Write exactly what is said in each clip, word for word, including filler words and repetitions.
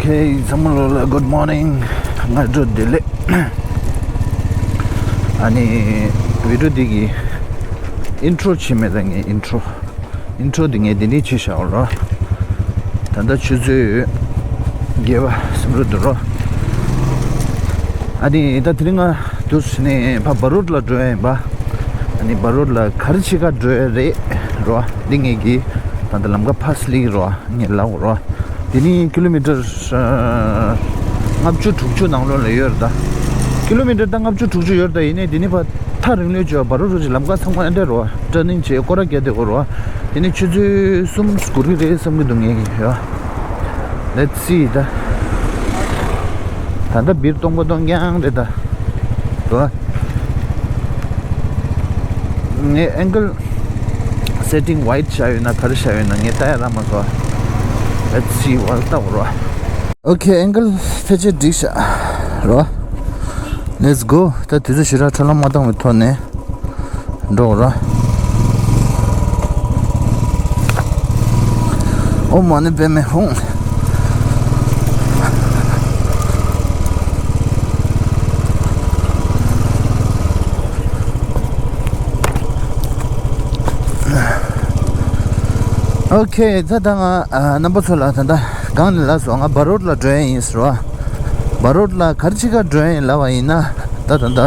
ཧེ། ཚང་མ་ལོ་ལ་good morning། སྔ་དྲོ་བདེ་ལེགས། ཨ་ནི་བི་ཌི་ཡོ་འདི་གི་ཨིན་ཊྲོ་བྱེད་མེད་ད། ངས་ཨིན་ཊྲོ་ཨིན་ཊྲོ་འདི་ངས་འདི་ནས་བྱས་བཞག་རོ། ད་ལྟ་ཆུ་ཚོད་བརྒྱད་པ་ཙམ་རེད་འདུག་རོ། ཨ་ནི་ད་དེ་རིང་ང་འདུག་ཟེར་ནས་ཕ་བ་རོད་ལ་འགྲོ་ཡ་ཡིན་པ། ཨ་ནི་བ་རོད་ལ་ག་རེ་བྱེད་ག་འགྲོ་ཡ་རེད་རོ། འདི་ངས་ཀྱི་ད་ལྟ་ལམ་ཁ་ཕར་སླེབས་རོ། ངས་ལབ་རོ། དེ་ནི་ཀི་ལོ་མི་ཊར་ལྔ་བཅུ་དྲུག་ཅུ་ནང་ལོགས་ལ་ཡོད་རེད་ད། ཀི་ལོ་མི་ཊར་ད་ལྔ་བཅུ་དྲུག་ཅུ་ཡོད་རེད་ད། ཡིན་ནའི་དེ་ནི་ཕར་ཐག་རིང་ལོས་བྱས་བ་རོ་རོ་ཅིག་ལམ་ཁ་ཚང་མ་ཨེ་འདྲ་རོ། ཊར་ནིང་བྱས་སྐོར་ར་རྒྱག་བསྡད་དགོས་རོ། དེ་ནི་ཆུ་ཚོད་གསུམ་འགོར་གི་རེད་བསམ་གི་འདུག་ངས་ཀྱི་ཡོ། Let's see ད། ད་ལྟ་བིར་སྟོང་པ་སྟོང་རྐྱང་རེད་ད། འདུག་ཨ། ངས་angle setting wide བྱས་ཡོད་ན་ག་རེ་བྱས་ཡོད་ན་ངས་ལྟ་ཡ་རག་མ་སོང་། Let's see ཝལ་ལྟ་བ་རོ། Okay angle ཕལ་ཆེར་འགྲིག་ཤག་རོ། Let's go ད་དུས་ཚོད་ཞེ་དྲག་འཕྲོ་བརླག་མ་བཏང་བའི་ཐོག་ནས་འགྲོ་རོ། ཨོཾ་མ་ཎི་པདྨེ་ཧཱུྃ། Okay ད་ད་ང་ཨ་རྣམ་པ་ཚོ་ལ་ད་ད་གང་ནས་ལབ་སོང་། ང་བ་རོད་ལ་འགྲོ་ཡ་ཡིན་ཟེར་བ། བ་རོད་ལ་ག་རེ་བྱེད་ག་འགྲོ་ཡ་ཡིན་ལབ་པ་ཡིན་ན་ད་ད་ད།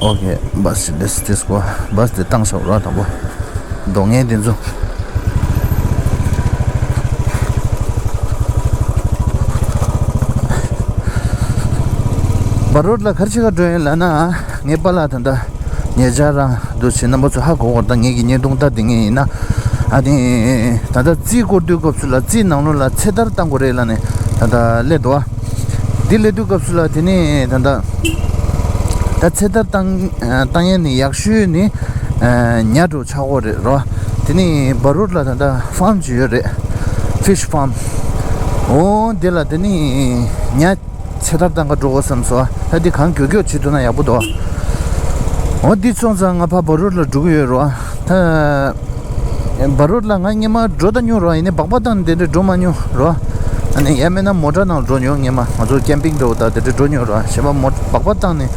Okay bus this this go bus དེ་བཏང་ཤོག་ར་དང་པོ། གདོང་ངན་དེ་ཚོ། བ་རོད་ལ་ག་རེ་བྱེད་ག་འགྲོ་ཡིན་ལབ་ན། ངའི་པཱ་ལགས་ད་ལྟ་ཉེ་ཆར་རང་འདུག་བྱས་རྣམ་པ་ཚོ་ཧ་གོ་གོ་ད། ངེད་ཀྱི་བརྙན་ཐུང་ལྟ་དེ་ངེད་ཡིན་ན། ཨ་ནི་ད་ལྟ་རྩིས་སྐོར་དུས་སྐབས་སུ་ལ་རྩིས་ནང་ལོགས་ལ་ཚེ་ཐར་བཏང་དགོས་རེད་ལབ་ནས་ད་ལྟ་སླེབས་འདུག་ཨ། འདི་སླེབས་དུས་སྐབས་སུ་ལ་དེ་ནས་ད་ལྟ་ད་ཚེ་ཐར་བཏང་བཏང་ཡས་ནི་ཡག་ཤོས་ནི་ཉ་འདྲ་ཆགས་ཀྱི་རེད་རོ། དེ་ནི་བ་རོད་ལ་ད་ལྟ་ཕཱམ་ཅིག་ཡོད་རེད། ཕིཤ་ཕཱམ། འོ་འདི་ལ་དེ་ནི་ཉ་ཚེ་ཐར་བཏང་ག་འགྲོ་དགོས་བསམ་སོང་། ད་འདི་གང་མགྱོགས་མགྱོགས་བྱེད་ཐུབ་ན་ཡག་པོ་འདུག་འོ་འདི་སོང་ཙང་ང་ཕར་བ་རོད་ལ་འགྲོ་གི་ཡོད་རོ། ད་བ་རོད་ལ་ང་སྔོན་མ་འགྲོ་ད་མྱོང་རོ། ཡིན་ནའི་སྦག་སྦག་བཏང་ནས་དེ་འདྲ་འགྲོ་མ་མྱོང་རོ། ཨ་ནི་ཡང་མིན་ན་མོ་ཊ་ནང་འགྲོ་མྱོང་། སྔོན་མ་ང་ཚོ་ཀེམ་པིང་འགྲོ་ད་དེ་འདྲ་འགྲོ་མྱོང་རོ། གཞན་པ་མོ་སྦག་སྦག་བཏང་ནས་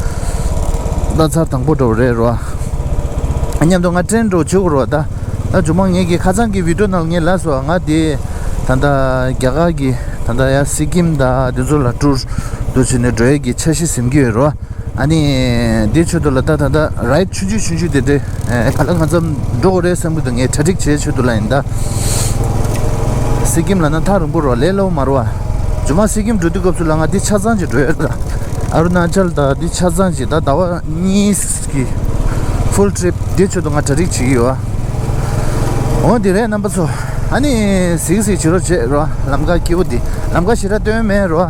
ད་ཚར་དང་པོ་འགྲོ་རེད་རོ། མཉམ་དུ་ང་ཊེན་འགྲོ་བྱེད་དགོས་རོ། ད་ད་མཇུག་མ་ངེད་ཀྱི་ཁ་སང་གི་བི་ཌི་ཡོ་ནང་ངས་ལབ་སོང་། ང་དེ་ད་ལྟ་རྒྱ་གར་གྱི་ད་ལྟ་ཡ་སི་ཀིམ་ད་དེ་ཚོ་ལ་ཊུར་འདུག་བྱས་ནས་འགྲོ་ཡས་ཀྱི་འཆར་གཞི་ཟིན་གྱི་ཡོད་རོ། ཨ་ནི་འདི་ཆེད་དུ་ལ་ད་ད་ད་རའིཌ་ཆུང་ཆུང་ཆུང་ཆུང་དེ་འདྲ་ག་ལ་གང་འཚམ་འགྲོ་དགོས་རེད་བསམ་གྱི་འདུག་ངས་གྲ་སྒྲིག་བྱས་ཆེད་དུ་ལ་ཡིན་ད། སི་ཀིམ་ལ་ན་ཐག་རིང་པོ་རོ། ལས་སླ་པོ་མ་རོ། མཇུག་མ་སི་ཀིམ་འགྲོ་དུས་སྐབས་སུ་ལ་ང་འདི་ཆ་ཚང་ཅིག་འགྲོ་ཡོད་ད། ཨ་རུ་ན་ཅལ་ད་འདི་ཆ་ཚང་ཅིག་ད་ཟླ་བ་གཉིས་ཀྱི་ཕུལ་ཊི་རིབ་འདི་ཆེད་དུ་ང་གྲ་སྒྲིག་བྱེད་ཀྱི་ཡོད། འོ་འདི་རེད་རྣམ་པ་ཚོ། ཨ་ནི་གཟིགས་གཟིགས་བྱེད་རོགས་བྱེད་རོ། ལམ་ཁ་སྐྱིད་པོ་འདི། ལམ་ཁ་ཞེ་དྲག་སྟོན་མེད་རོ།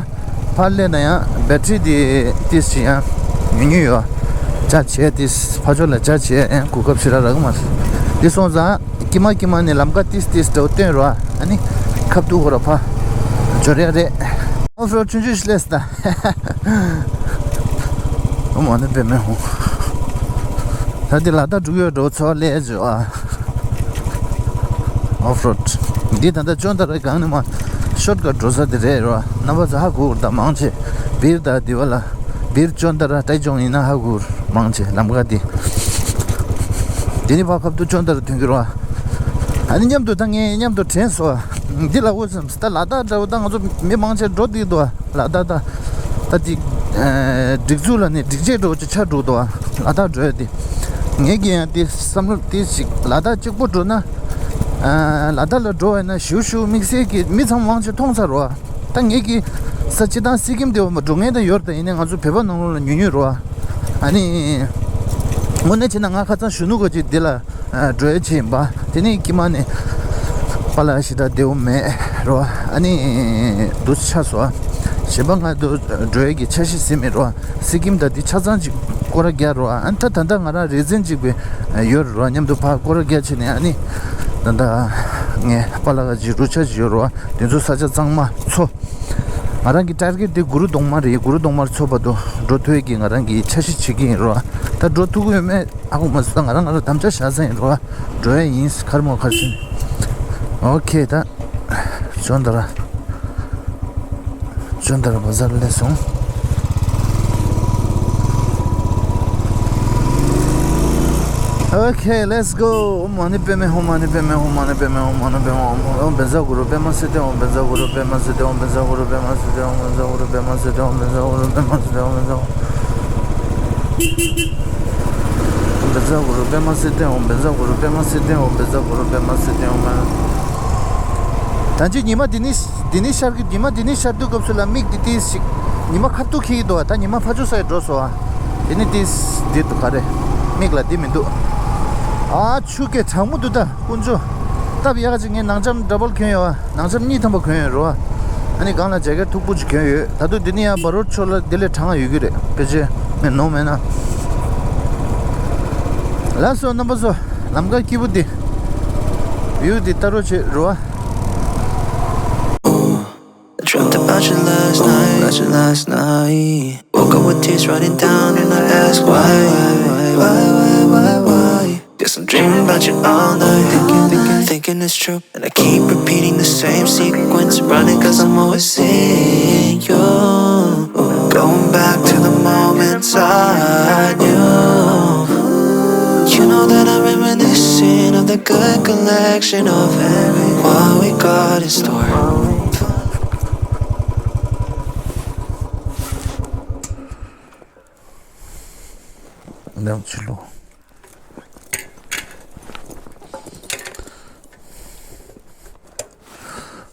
ཕར་སླེབས་ན་ཡང་བེ་ཊི་རི་དེ་ཏིས་ཅིག་ཡང་ཉུང་ཉུང་ཡོད། ཅར་ཇི་བྱས་ཏིས་ཕར་ཕྱོགས་ལ་ཅར་ཇི་བྱས་ཡང་གོ་སྐབས་ཞེ་དྲག་རག་གི་མ་རེད། འདི་སོང་ཙང་ཀྱི་མ་ཀྱི་མ་ནས་ལམ་ཁ་ཏིས་ཏིས་འདྲ་བོ་སྟོན་རོགས། ཨ་ནི་ཁ་ཐུག་ཁོ་ར་ཕར་འབྱོར་ཡ་རེད། ཨོཕ་རོཌ་ཆུང་ཆུང་ཞིག་སླེབས་སོང་ད། ཨོཾ་མ་ཎི་པདྨེ་ཧཱུྃ། ད་འདི་ལ་དྭགས་འགྲོ་གི་ཡོད་འགྲོ་ཚོ་ལས་བྱོས་ཨ། ཨོཕ་རོཌ། འདི་ད་ལྟ་ཅོན་ཏ་ར་སྒང་ནས་མར་ཤོཊ་ཀཊ་འགྲོ་ས་དེ་རེད་རོ། རྣམ་པ་ཚོ་ཧ་གོ་གི་རེད་ད། མང་ཆེ་བིར་དང་དེ་བ་ལ་བིར་ཅོན་ཏ་ར་ཏའི་ཅོང་ཡིན་ན་ཧ་གོ་གི་རེད། མང་ཆེ་ལམ་ཁ་འདི། འདི་ནི་ཕར་ཁ་ཐུག་ཅོན་ཏ་ར་ཐོན་གྱི་རོ། ཨ་ནི་མཉམ་དུ་ད་ངས་མཉམ་དུ་དྲན་སོང་། འདི་ལ་འོ་བསམ་ད་ལ་དྭགས་འདྲ་བོ་ད་ང་ཚོ་མི་མང་ཆེ་འགྲོ་བསྡད་འདུག་ལ་དྭགས་ད། ད་དེ་སྒྲིག་འཛུགས་ལ་ནི་སྒྲིག་ཆས་འདྲ་བོ་ཅིག་ཆགས་འགྲོ་འདུག་ལ་དྭགས་འགྲོ་ཡ་དེ། ངེད་ཀྱི་ཡང་དེ་བསམ་བློ་དེ་ཞིག་ལ་དྭགས་གཅིག་པོ་འགྲོ་ན། ལ་དྭགས་ལ་འགྲོ་བ་ཡིན་ན་ཞུ་ཞུ་དམིགས་བསལ་གྱི་མི་ཚང་མ་མང་ཆེ་མཐོང་ཚར་རོ། ད་ངེད་ཀྱི་ས་སྤྱི་བཏང་སི་ཀིམ་དེ་འགྲོ་མཁན་ད་ཡོད་རེད། ད་ཡིན་ནའི་ང་ཚོ་བོད་པ་ནང་ལོགས་ལ་ཉུང་ཉུང་རོ། ཨ་ནི་དངོས་གནས་བྱས་ན་ང་ཁ་སང་གཞོན་ནུ་ག་ཅིག་འདི་ལ་འགྲོ་ཡ་ཆེ་ཡིན་པ། དེ་ནས་ཀྱི་མ་ནས་པཱ་ལགས་ཞེ་དྲག་བདེ་པོ་མེད་རོ། ཨ་ནི་འདུག་ཆགས་སོང་། གཞན་པ་ང་འདུག་འགྲོ་ཡ་གི་འཆར་གཞི་ཟིན་མེད་རོ། སི་ཀིམ་ད་འདི་ཆ་ཚང་ཅིག་སྐོར་ར་རྒྱག་རོ། ཨ་ནི་ད་ད་ལྟ་ང་རང་རེ་ཛིན་ཅིག་པའི་ཡོད་རོ། མཉམ་དུ་ཕར་སྐོར་ར་རྒྱག་བྱས་ནས་ཨ་ནི་ད་ལྟ་ངའི་པཱ་ལགས་ག་ཅིག་རུ་ཆ་ཅིག་ཡོད་རོ། དེ་ཚོ་ས་ཆ་གཙང་མ་འཚོ། ང་རང་གི་ཊར་གེཊ་དེ་གུ་རུ་གདོང་དམར་རེད། གུ་རུ་གདོང་དམར་ཚོ་བར་དུ་འགྲོ་ཐུབ་ཡས་ཀྱི་ང་རང་གི་འཆར་གཞི་བྱེད་ཀྱི་ཡིན་རོ། ད་འགྲོ་ཐུབ་ཀྱི་ཡོད་མེད་ཧ་གོ་མ་སོང་། ད་ང་རང་ང་རང་དམ་བཅའ་བཞག་ས་ཡིན་རོ། འགྲོ་ཡས་ཡིན་གར་མོ་གར་ཕྱིན། ཨོ་ཁེ་ད་ཅོན་ཏ་ར། ཏན་ཏན་བ་ཟར་ལས་སོང་། Okay, let's go. ཨོཾ་མ་ཎི་པདྨེ་ཧཱུྃ། མ་ཎི་པདྨེ་ཧཱུྃ། མ་ཎི་པདྨེ་ཧཱུྃ། མ་ཎི་པདྨེ་ཧཱུྃ། ཨོཾ་བཛྲ་གུ་རུ་པདྨ་སིདྡྷི། ཨོཾ་བཛྲ་གུ་རུ་པདྨ་སིདྡྷི། ཨོཾ་བཛྲ་གུ་རུ་པདྨ་སིདྡྷི། ཨོཾ་བཛྲ་གུ་རུ་པདྨ་སིདྡྷི། ཨོཾ་བཛྲ་གུ་རུ་པདྨ་སིདྡྷི། ཨོཾ་བཛྲ་གུ་རུ་པདྨ་སིདྡྷི། ཨོཾ་བཛྲ་གུ་རུ་པདྨ་སིདྡྷི། ཨོཾ་བཛྲ་གུ་རུ་པདྨ་སིདྡྷི། ཨོཾ་བཛྲ་གུ་རུ་པདྨ་སིདྡྷི། ཨོཾ། ད་ཅི་ཉི་མ་འདི་ནི་འདི་ནི་ཤར་གི། ཉི་མ་འདི་ནི་ཤར་དུས་སྐབས་སུ་ལ་མིག་འདི་ཏིས་ཤིག་ཉི་མ་ཁ་ཐུག་ཁེལ་གི་འདུག་བ། ད་ཉི་མ་ཕར་ཕྱོགས་སུ་འགྲོ་སོང་བ། འདི་ནི་ཏིས་འདི་འདུག་ག་རེ། མིག་ལ་འདི་མི་འདུག་ཨ་ཆུ་སྐད་གྲང་མོ་འདུག་ད་དཀོན་མཆོག་སྟབས་ཡག་ག་ཅིག་ངས་ནང་འཇམ་ཌ་བལ་གྱོན་ཡོད་བ། ནང་འཇམ་གཉིས་ཐམ་པ་གྱོན་ཡོད་རེད་བ། ཨ་ནི་སྒང་ལ་ཇེ་ཀེཊ་མཐུག་པོ་ཅིག་གྱོན་ཡོད། ད་དུང་འདི་ནི་ཡང་བ་རོད་ཕྱོགས་ལ་འདི་ལས་གྲང་ཡོད་ཀྱི་རེད། ཕལ་ཆེར་ངས་ནོར་མེད་ན། ལགས་སོ་རྣམ་པ་ཚོ། ལམ་ཁ་སྐྱིད་པོ་འདི། བིའུ་འདི་ལྟ་རོགས་བྱེད་རོགས། I dreamt about you last night, about you last night. Woke up with tears running down and I ask why, why, why, why, why, why, why? Guess I'm dreaming about you all night. Thinking, thinking, thinking it's true. And I keep repeating the same sequence, running 'cause I'm always seeing you. Going back to the moments I knew. You know that I'm reminiscing of the good collection of what we got in store.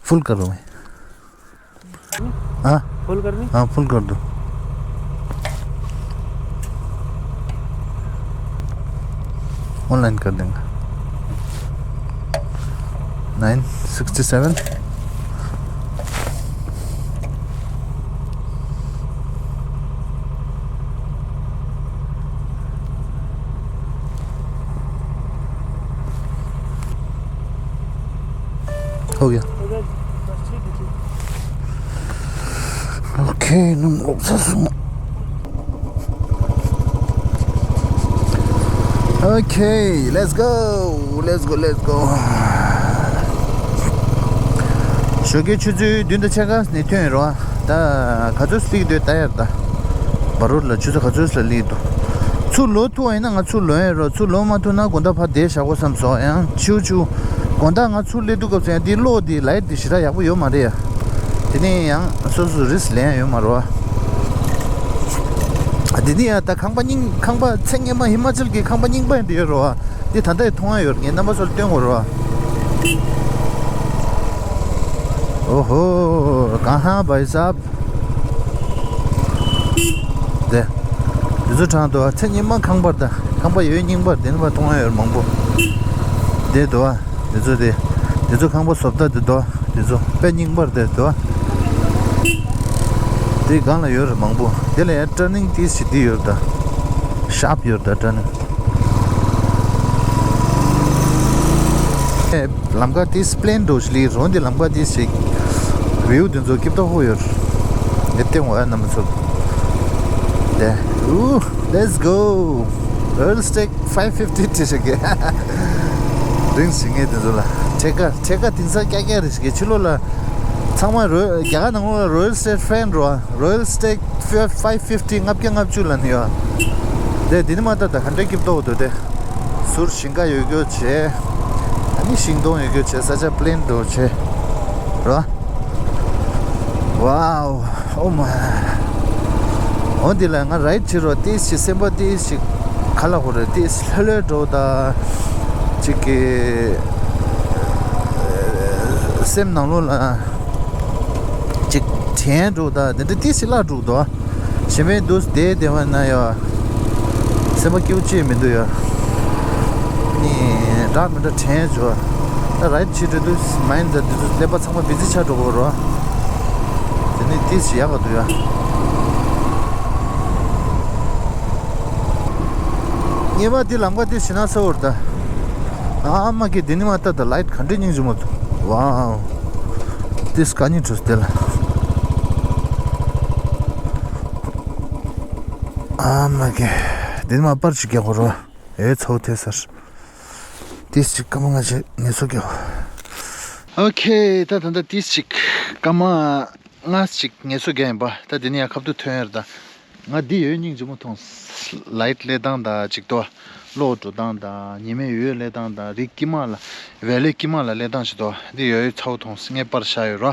Full करो भाई। हाँ? फुल करनी? हाँ, फुल कर दो। ऑनलाइन कर देंगे। Nine sixty seven. हो गया। ओके, नम लोग सा सुनो। Okay, let's go, let's go, let's go. ཞོགས་ཀའི་ཆུ་ཚོད་བདུན་དང་ཕྱེད་ཀ་ནས་ཐོན་རོགས། ད་ག་ཚོད་སླེབས་འདོད་ལྟ་ཡར་ད། བ་རོད་ལ་ཆུ་ཚོད་ག་ཚོད་ལ་སླེབས་འདུག་ཚུར་ལོག་ཐུབ་པ་ཡིན་ན་ང་ཚུར་ལོག་ཡིན་རོགས། ཚུར་ལོག་མ་ཐུབ་ན་དགོང་དག་ཕར་བསྡད་བཞག་དགོས་བསམ་སོང་། ཡང་ཆུ་ཆུ། དགོང་དག་ང་ཚུར་སླེབས་དུས་སྐབས་སུ་ཡང་འདི་གློག་འདི་ལའིཊ་འདི་ཞེ་དྲག་ཡག་པོ་ཡོད་མ་རེད་ཡ། དེ་ནས་ཡང་སོ་སོ་རིས་ལེན་ཡ་ཡོད་མ་རེད་བ། དེ་ནས་ཡང་ད་ཁང་པ་རྙིང་ཁང་པ་ཚེ་སྔོན་མ་ཧི་མ་ཅལ་གྱི་ཁང་པ་རྙིང་པ་འདི་ཡོད་རེད་བ། འདི་ད་ལྟ་ཡང་མཐོང་ཡ་ཡོད་རེད། ངས་རྣམ་པ་ཚོར་སྟོན་དགོས་རེད་བ། ཨོ་ཧོ། གང་ཧ་བའི་སབ། དེ། དེ་ཚོ་དྲངས་འདུག་ཚེ་སྔོན་མ་ཁང་པར་དང་ཁང་པ་ཡོད་རྙིང་པར་དེ་ནི་མ་མཐོང་ཡ་ཡོད་མང་པོ། དེ་འདུག་ཨ། དེ་ཚོ་དེ། དེ་ཚོ་ཁང་པ་བཟོ་ལྟ་དེ་འདུག་དེ་ཚོ་དཔེ་རྙིང་པར་དེ་འདུག་དེ་སྒང་ལ་ཡོད་རེད་མང་པོ། དེ་ལ་ཡང་ཊར་ནིང་ཏིས་ཞིག་འདི་ཡོད་རེད་ད། ཤར་པ་ཡོད་རེད་ད་ཊར་ནིང་། ལམ་ཁ་དེ་སི་པི་ལེན་འགྲོ་ཞིག་ལི་རོ་འདི་ལམ་ཁ་དེ་ཞིག་བིའུ་དེ་ཚོ་སྐྱིད་ཏོག་ཧོ་ཡོད། ངས་སྟེང་འོག་ཡ་རྣམ་པ་ཚོ། དེ། ཨུ། Let's go. Royal Stake five fifty དེ་ཞིག་གི། རིང་ཞིག་ངས་དེ་ཚོ་ལ། ཁྲེ་ཀ་ཁྲེ་ཀ་དེང་སང་ཀྱ་ཀྱ་རེ་ཞིག་གི་ཕྱི་ལོགས་ལ། ཚང་མ་རོ་རྒྱ་གར་ནང་ལོགས་ལ་Royal Stake fan འགྲོ་བ། Royal Stake five fifty ལྔ་བརྒྱ་ལྔ་བཅུ་ལ་ནི་ཡོད། དེ་དེ་ནི་མ་ལྟ་ད་ག་འདྲ་སྐྱིད་ཏོག་འདུག་དེ། ཟུར་ཞིང་ཁ་ཡོད་རྒྱུ་བྱས། ཨ་ནི་ཤིང་སྡོང་ཡོད་རྒྱུ་བྱས། ས་ཆ་པི་ལེན་འགྲོ་བྱས། རོ། ཝའོ། ཨོ་མ། འོ་འདི་ལ་ང་རའིཌ་བྱེད་རོགས། ཏིས་ཞིག་སེམས་པ་ཏིས་ཞིག་ག་ལ་ཧོ་རེད། ཏིས་ལྷོད་ལྷོད་འགྲོ་ད། ཅིག་གི་སེམས་ནང་ལོགས་ལ་ཅིག་དྲན་འགྲོ་ད། དེ་འདྲ་ཏིས་ཞིག་བརླག་འགྲོ་ད། གཞན་པའི་འདུག་བསྡད་བསྡད་པ་ན་ཡ། སེམས་པ་སྐྱིད་པོ་ཅིག་མི་འདུག་ཡ། ནི་འདྲ་མི་འདྲ་དྲན་བྱོས། ད་རའིཌ་བྱེད་འགྲོ་དུས་མའིན་ཌ་འདི་ཚོ་ཀླད་པ་ཚང་མ་བི་ཛི་ཆགས་འགྲོ་གི་རོ། དེ་ནི་ཏིས་ཞིག་ཡག་ག་འདུག་ཡ། ངེས་པ་འདི་ལམ་ཁ་འདི་ཞེ་ན་ཚ་བོར་ད། ཨ་མ་གི་འདི་ནི་མ་ལྟ་ད་ལའིཊ་ག་འདྲ་སྙིང་རྗེ་མོ་འདུག་ཝའོ། ཏིས་ཀ་ནི་ཁྲུས་དེ་ལ། ཨ་མ་གི་འདི་ནི་མ་པར་ཅིག་རྒྱག་གོ་རོ། ཨེ་ཚོ་ཐེ་སར། ཏིས་ཅིག་སྐར་མ་ལྔ་བཅུ་ངལ་གསོ་རྒྱག་ཨོ་ཁེ། ད་ད་ད་ཏིས་ཅིག་སྐར་མ། ལྔ་ཅིག་ངལ་གསོ་རྒྱག་ཡིན་པ། ད་དེ་ནས་ཡང་ཁ་ཐུག་ཐོན་ཡོད་རེད་ད། ང་འདི་ཡོད་སྙིང་རྗེ་མོ་མཐོང་། ལའིཊ་སླེབས་སྟངས་དང་ཅིག་ཏོ། གློག་འགྲོ་སྟངས་དང་ཉི་མའི་འོད་སླེབས་སྟངས་དང་རི་དཀྱིལ་མ་ལ། ཝེ་ལི་དཀྱིལ་མ་ལ་སླེབས་སྟངས་ཅིག་ཏོ། འདི་ཡོད་ཡོད་ཚ་བོ་མཐོང་། ངས་པར་བཞག་ཡོད་རོ།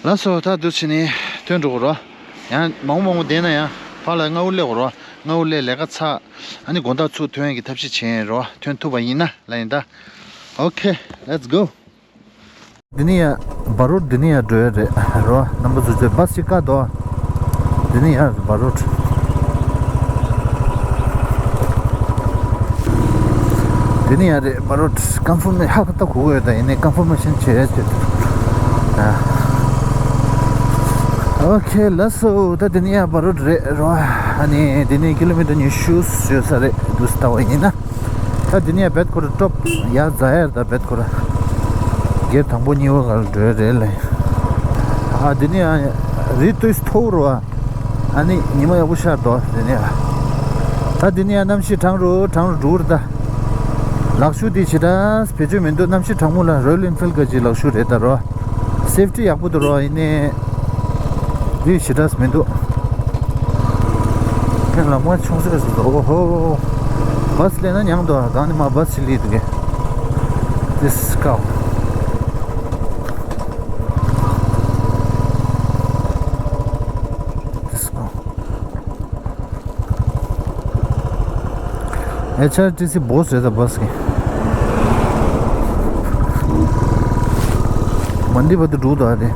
ལགས་སོ། ད་འདུག་བྱས་ནས་ཐོན་འགྲོ་གི་རོ། ཡང་མང་པོ་མང་པོ་བསྡད་ན་ཡང་ཕར་ལ་སྔ་པོ་སླེབས་དགོས་རོ། སྔ་པོ་སླེབས་ལས་ཀ་ཚར། ཨ་ནི་དགོང་དག་ཚུར་ཐོན་ཡག་གི་ཐབས་ཤེས་བྱས་ཡིན་རོ། ཐོན་ཐུབ་པ་ཡིན་ན་ལབ་ཡིན་ད། Okay, let's go. འདི་ནས་ཡར་བ་རོད་འདི་ནས་ཡར་འགྲོ་ཡ་རེད་རོ། རྣམ་པ་ཚོ་ཚོས་བ་སི་ཅིག་བཀག་འདུག་འདི་ནས་ཡར་བ་རོད། འདི་ནས་ཡར་རེད་བ་རོད། ཀོན་ཕོར་མེ་ཧ་ཁ་ཏ་གོ་གི་ཡོད། ད་ཡིན་ནའི་ཀོན་ཕོར་མེ་ཤན་བྱེད་ཡ་བྱེད། ཨོ་ཁེ། ལགས་སོ། ད་འདི་ནས་ཡར་བ་རོད་རེད་རོ། ཨ་ནི་འདི་ནས་ཀི་ལོ་མི་ཊར་ཉི་ཤུ་ཡོད་ས་རེད། འདུག་སེ་ལྟ་བ་ཡིན་ན། ད་འདི་ནས་བེད་ཁོ་ར་ཊོབ་ཡར་འཛེག་ཡ་རེད། ད་བེད་ཁོ་ར་གེར་དང་པོ་གཉིས་པ་སྒང་ལ་འགྲོ་ཡ་རེད་ལེ། ཨ་འདི་ནས་ཡང་རི་ཏོག་ཙམ་མཐོ་པོ་རེད་པ། ཨ་ནི་ཉི་མ་ཡག་པོ་ཤར་འདུག་འདི་ནས་ཡང་། ད་འདི་ནས་ཡང་གནམ་གཤིས་གྲང་རུ་གྲང་རུ་འགྲོ་གི་རེད་ད། ལག་ཤུབས་དེ་ཞེ་དྲག་བེད་སྤྱོད་མི་འདུག་གནམ་གཤིས་གྲང་མོ་ལ་རོ་ཡལ་ཨེན་ཕིལ་གི་ལག་ཤུབས་རེད་ད་རོ། སེབ་ཊི་ཡག་པོ་འདུག་རོ། ཡིན་ནའི་འདི་ཞེ་དྲག་མི་འདུག་ཁྱེད་ལམ་ཁ་ཆུང་ཟེར་སོང་། ཨོ་ཧོ། བ་སི་སླེབས་ན་མྱངས་འདུག་སྒང་ནས་མར་བ་སི་ཞིག་སླེབས་འདུག་གས། This is cow. This is cow. ཨེཆ་ཨར་ཊི་སི་བོ་སི་རེད་ད། བ་སི་གི། མན་ཌི་བར་དུ་འགྲོ་འདུག་ཨ་རེད།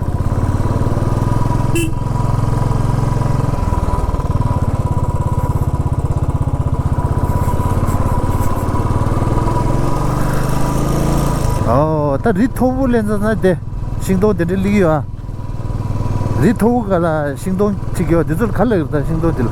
ཨོ། ད་རི་མཐོ་པོ་ལ་འཛེགས་ན་དེ་ཤིང་སྡོང་དེ་འདྲ་སླེབས་ཀྱི་ཡོད་ཨ། རི་མཐོ་པོ་སྒང་ལ་ཤིང་སྡོང་གཅིག་ཡོད། འདི་ཚོ་ལ་ག་རེ་ལབ་ཀྱི་རེད་ད། ཤིང་སྡོང་འདི་ལ།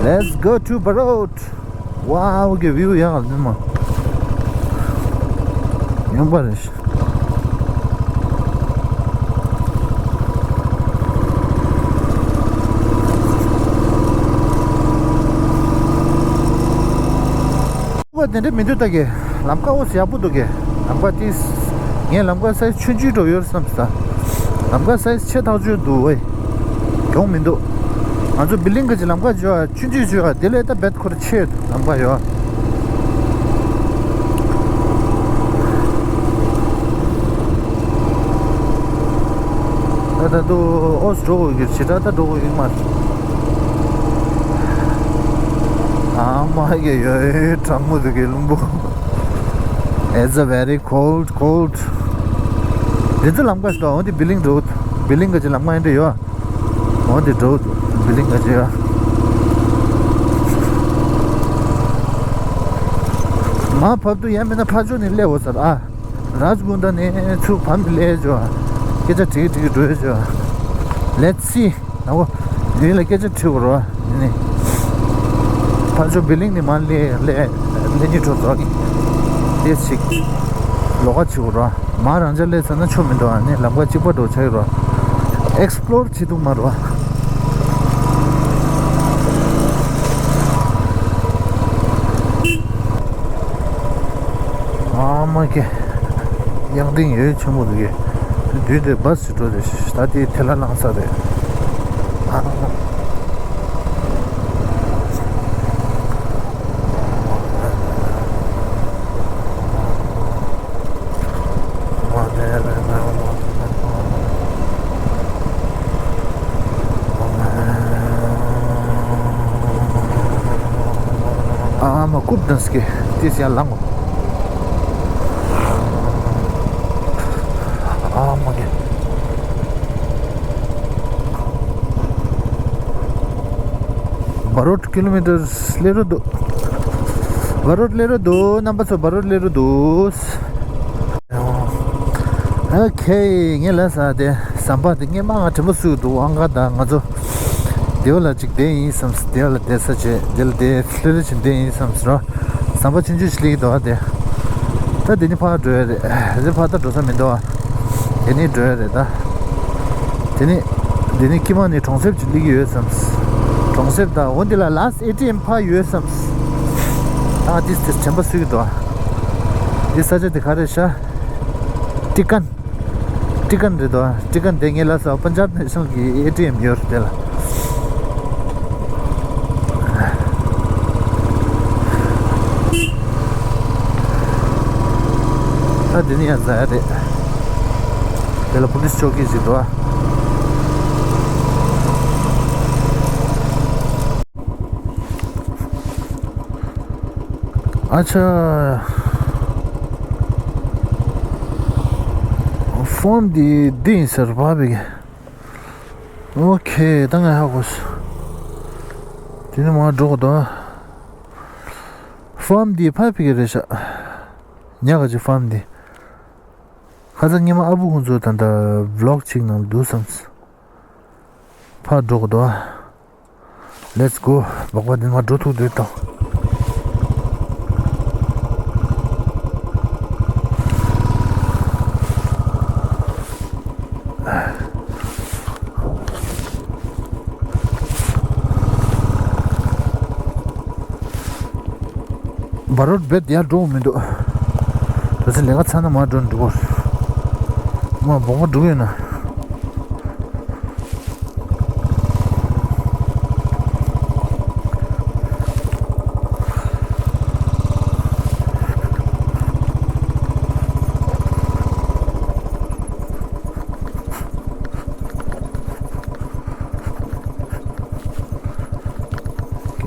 Let's go to བ་རོད། ཝའོ་གི་བིའུ་ཡག་ལ་ནི་མ། ཡོང་པ་རེད། ཨོ་དེ་འདྲ་མི་འདུག་ད་གི། ལམ་ཁ་ཨོ་ཡག་པོ་འདུག་གི། ལམ་ཁ་དེ། ངས་ལམ་ཁ་སའི་ཆུང་ཆུང་འགྲོ་ཡོད་བསམ་ས། ལམ་ཁ་སའི་ཆེ་ཐག་ཆོད་འདུག་ཝེ། གྱོང་མི་འདུག་ང་ཚོ་བི་ལིང་གི་ལམ་ཁ་འཇོག་ཆུང་ཆུང་འཇོག་དེ་ལས་ད་བེད་ཁོ་ར་ཆེ་ལམ་ཁ་ཡོད། ད་ད་དུ་ཨོ་འགྲོ་དགོས་ཀྱི་ཞེ་དྲག་ད་འགྲོ་དགོས་ཀྱི་མ་རེད། ཨ་མ་གི་ཡོད་གྲང་མོ་འདུག་གི་ལུང་པོ། It's a very cold, cold. འདི་ཚོ་ལམ་ཁ་ཞིག་འདུག་འོ་འདི་བི་ལིང་འགྲོ། བི་ལིང་གི་ལམ་ཁ་འདི་འདྲ་ཡོད། འོ་འདི་འགྲོ། བི་ལིང་གི་ཡོད། མར་བབས་དུས་ཡང་མིན་ན་ཕར་ཕྱོགས་ནས་སླེབས་འོ་ཟེར་ཨ། རཱཇ་གུན་ཌ་ནས་ཚུར་བབས་ནས་སླེབས་ཆོག་ཨ། སྐད་ཆ་དྲིས་དྲིས་འགྲོ་ཆོག་ཨ། Let's see. ཨོ། འདི་ལ་སྐད་ཆ་དྲི་དགོས་རེད་བ། ནི། ཕར་ཕྱོགས་བི་ལིང་ནས་མར་སླེབས་སླེབས་སླེབས་ཉིན་འགྲོ་ཚོགས་ཀྱི། དེ་ཞིག་ལོགས་ཀ་བྱེད་དགོས་རེད་བ། མར་རང་འཇགས་སླེབས་ཚར་ན་ཆོ་མི་འདུག་ཨ། ནི་ལམ་ཁ་གཅིག་པ་འགྲོ་ཆགས་ཀྱི་རེད་བ། ཨེགས་པི་ལོར་བྱེད་ཐུབ་མ་རེད་བ། ཨ་མ་ཀེ། གཡང་ལྡིང་ཡོད་ཆེན་པོ་འདུག་གས། དུས་དེ་བ་སི་འགྲོ་རེད། ད་དེ་ཐལ་ལ་ལངས་ས་རེད། ཨ། ཨ་མ་ཀུབ་དང་སྐེ་དེ་ཡར་ལངས། ཨ་མ་གི། བ་རོད་ཀི་ལོ་མི་ཊར་སླེབས་རོ་འདུག་བ་རོད་སླེབས་རོ་འདུག་རྣམ་པ་ཚོ་བ་རོད་སླེབས་རོ་འདུག་ཨོ་ཁེ། ངས་ལབ་ས་དེ་ཟམ་པ་དེ་སྔས་མ་ང་དྲན་པ་གསོས་འདུག་ཨང་ཀ་དང་ང་ཚོ་དེ་བ་ལ་ཅིག་བསྡད་ཡིན་བསམ། དེ་བ་ལ་བསྡད་ས་བྱས་དེ་ལ་བསྡད་ལྷོད་ལྷོད་ཅིག་བསྡད་ཡིན་བསམ་ཟེར་རོ། ཟམ་པ་ཆུང་ཆུང་ཞིག་སླེབས་ཀྱི་འདུག་ཨ། དེ་ད་དེ་ནི་ཕར་འགྲོ་ཡ་རེད། དེ་ཕར་ད་འགྲོ་ས་མི་འདུག་ཨ། དེ་ནི་འགྲོ་ཡ་རེད་ད། དེ་ནི་ འདི་ནི་ཀི་མ་ནི་གྲོང་གསེབ་ཅིག་སླེབས་ཀྱི་ཡོད་བསམས། གྲོང་གསེབ་དང་འོ་འདི་ལ་last A T M ཕར་ཡོད་བསམས། ཨ་ཏིས་ཏིས་དྲན་པ་གསོས་ཀྱི་འདུག་ཨ། འདི་ས་ཆ་འདི་ག་རེ་ཤག་ཏི་ཀན། ཏི་ཀན་རེད་འདུག་ཨ། ཏི་ཀན་དེ་ངས་ལབ་སོང་། པན་ཇབ་ནེ་ཤ་ནལ་གྱི་A T M ཡོད་རེད་དེ་ལ། ད་འདི་ནི་ཡང་ཟ་ཡ་རེད། དེ་ལ་པུ་ལིས་ཅོ་ཀི་ཞིག་འདུག་ཨ། ཨ་ཆ། ཕོམ་འདི་འདི་ཡིན་ཟེར་བ་བི་གེ། ཨོ་ཁེ། ད་ང་ཧ་གོ་སོང་། དེ་ནི་མར་འགྲོ་དགོས་འདུག་ཕོམ་འདི་ཕར་ཕ་གི་རེད་ཤག་ཉག་ག་ཅིག་ཕོམ་འདི། ཁ་སང་ཉི་མ་ཨ་བུ་ཁོང་ཚོ་ད་ལྟ་བི་ལོག་ཅིག་ནང་འདུག་བསམས། ཕར་འགྲོ་དགོས་འདུག Let's go. སྦག་སྦག་འདི་མར་འགྲོ་ཐུབ་འདུག་དང་། བ་རོད་རྦད་ཡར་འགྲོ་མི་འདུག་དེ་ཚོ་ལས་ཀ་ཚར་ན་མར་འགྲོ་འགྲོ་གོ། མ་སྦག་སྦག་འགྲོ་གི་ཡོད་ན།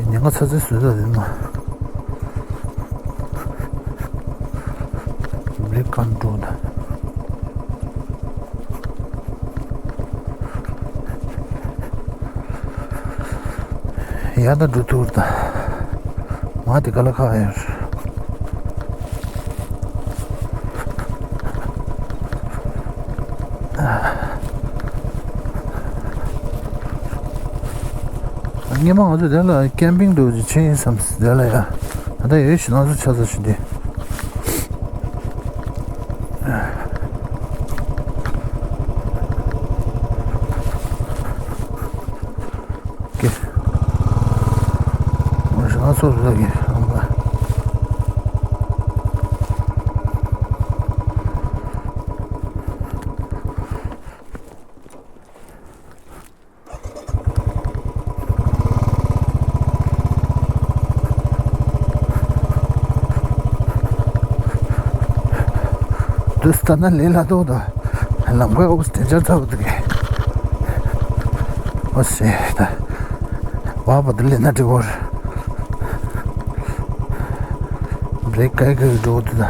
ཉེན་ཁ་ཚ་ཚ་བཟོས་ད་རེད་མ། རེད་གང་འགྲོ་ད། ཡ་ད་འགྲོ་ཐུར་ད། མ་དེ་ག་ལ་ཁག་ཡོད། སྔོན་མ་ང་ཚོ་དེ་ལ་ཀེམ་པིང་འདུག་ཅིག་ཕྱིན་ཡིན་བསམ་དེ་ལ་ཡ། ད་ལྟ་ཡོད་ཞིག་ང་ཚོ་ཆ་ཚ་ཞིག་འདི། ཀེ། ང་ཚོ་ལ་གི་ཨམ་པ། དུས་ལྟར་ན་ལས་སླ་ཏོག་ཏོ། ལམ་ཁ་འོག་སྟེ་འཇར་ཚ་བོ་འདུག་གས། ཨོ་སེ་ད། བ་བ་དུ་ལས་ན་འགྲིག་གོ་རེད། བྲེག་ག་གི་འགྲོ་འདུག་ད།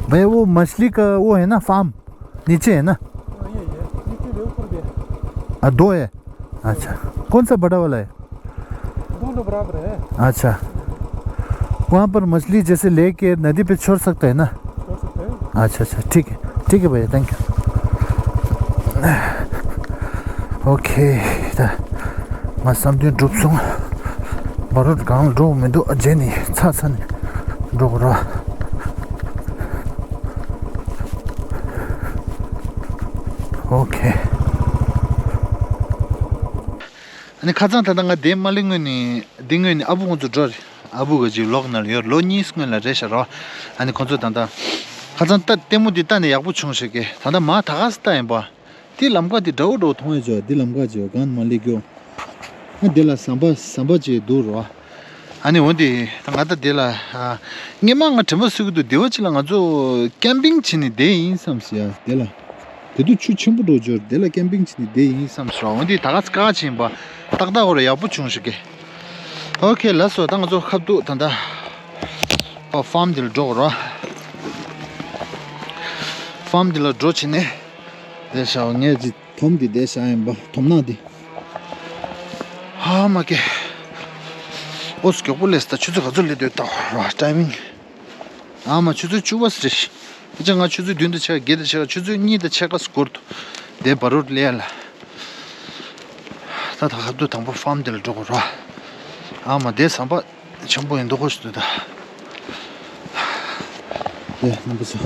भाई, वो मछली का वो है ना, फार्म? नीचे है ना? हाँ, ये है। नीचे भी, ऊपर भी है। आ, दो है? अच्छा। कौन सा बड़ा वाला है? दोनों बराबर है। अच्छा। वहाँ पर मछली जैसे लेके नदी पे छोड़ सकता है ना? छोड़ सकते हैं। अच्छा, अच्छा, ठीक है। ठीक है भैया, thank you। Okay, ད་ང་བསམ་དོན་འགྲུབ་སོང་། བ་རོད་གང་འགྲོ་མི་འདུག་རྗེས་ནས་ཚ་ཚ་ནས་འགྲོ་དགོས་ར། Okay. ཨ་ནི་ཁ་སང་ད་ལྟ་ང་དེ་མ་སླེབས་སྔོན་ནས། འདི་སྔོན་ནས་ཨ་བུ་ཁོང་ཚོ་འགྲོ་རེད། ཨ་བུ་ག་ཅིག་ལོག་ན་ལ་ཡོད། ལོ་གཉིས་སྔོན་ལ་རེད་ཤག་རོ། ཨ་ནི་ཁོང་ཚོ་ད་ལྟ་ཁ་སང་ལྟ་ལྟད་མོ་འདི་ལྟ་ནས་ཡག་པོ་བྱུང་ཤག་གི། ད་ལྟ་མ་ད་ག་སེ་ལྟ་ཡིན་པ། དེ་ལམ་ཁ་དེ་འདྲ་བོ་འདྲ་བོ་མཐོང་ཡོད་ཅོ། དེ་ལམ་ཁ་ཅིག་གང་མ་སླེབས་རྒྱུ། ཨ་དེ་ལ་ཟམ་པ་ཟམ་པ་ཅིག་འདུག་རོ། ཨ་ནི་འོན་ཏེ་ད་ང་ད་དེ་ལ་ཨ། སྔོན་མ་ང་དྲན་པ་གསོས་ཀྱི་འདུག་དེ་བ་ཅིག་ལ་ང་ཚོ་ཀེམ་པིང་བྱས་ནས་བསྡད་ཡིན་བསམ་ཟེར་ཡ་དེ་ལ། དེ་དུས་ཆུ་ཆེན་པོ་འགྲོ་འབྱོར་དེ་ལ་ཀེམ་པིང་བྱས་ནས་བསྡད་ཡིན་བསམ་ཟེར་བ། འོན་ཏེ་ད་ག་ས་ཀ་ཆེན་པ་ཏག་ཏག་འོ་ར་ཡག་པོ་བྱུང་ཞིག་གི། ཨོ་ཁེ་ལགས་སོ། ད་ང་ཚོ་ཁ་ཐུག་ད་ལྟ་ཨོ་ཕརམ་འདི་ལ་འགྲོ་དགོས་ར། ཕརམ་འདི་ལ་འགྲོ་བྱས་ནས་བསྡད་བཞག་ངས་ཅིག་དོམ་འདི་བསྡད་བཞག་ཡིན་པ། དོམ་ནག་འདི། ཧ་མ་ཀེ། ཨོ་མགྱོགས་པོ་སླེབས་ད། ཆུ་ཚོད་ག་ཚོད་སླེབས་འདུག་ལྟ་ར་ཊའི་མིང་། ཨ་མ་ཆུ་ཚོད་བཅུ་པ་ཟེར། ཨ་ཅག་ང་ཆུ་ཚོད་བདུན་དང་ཕྱེད་ཀ་བརྒྱད་དང་ཕྱེད་ཀ་ཆུ་ཚོད་གཉིས་དང་ཕྱེད་ཀ་འགོར་འདུག་དེ་བ་རུ་ལས་ལ། ད་ད་ཁ་ཐུག་དང་པོ་ཕམ་དེ་ལ་འགྲོ་དགོས་ར། ཨ་མ་དེ་ཟམ་པ་ཆེན་པོ་ཡིན་མདོག་ཁ་ཤས་འདུག་ད། དེ་རྣམ་པ་ཚོ།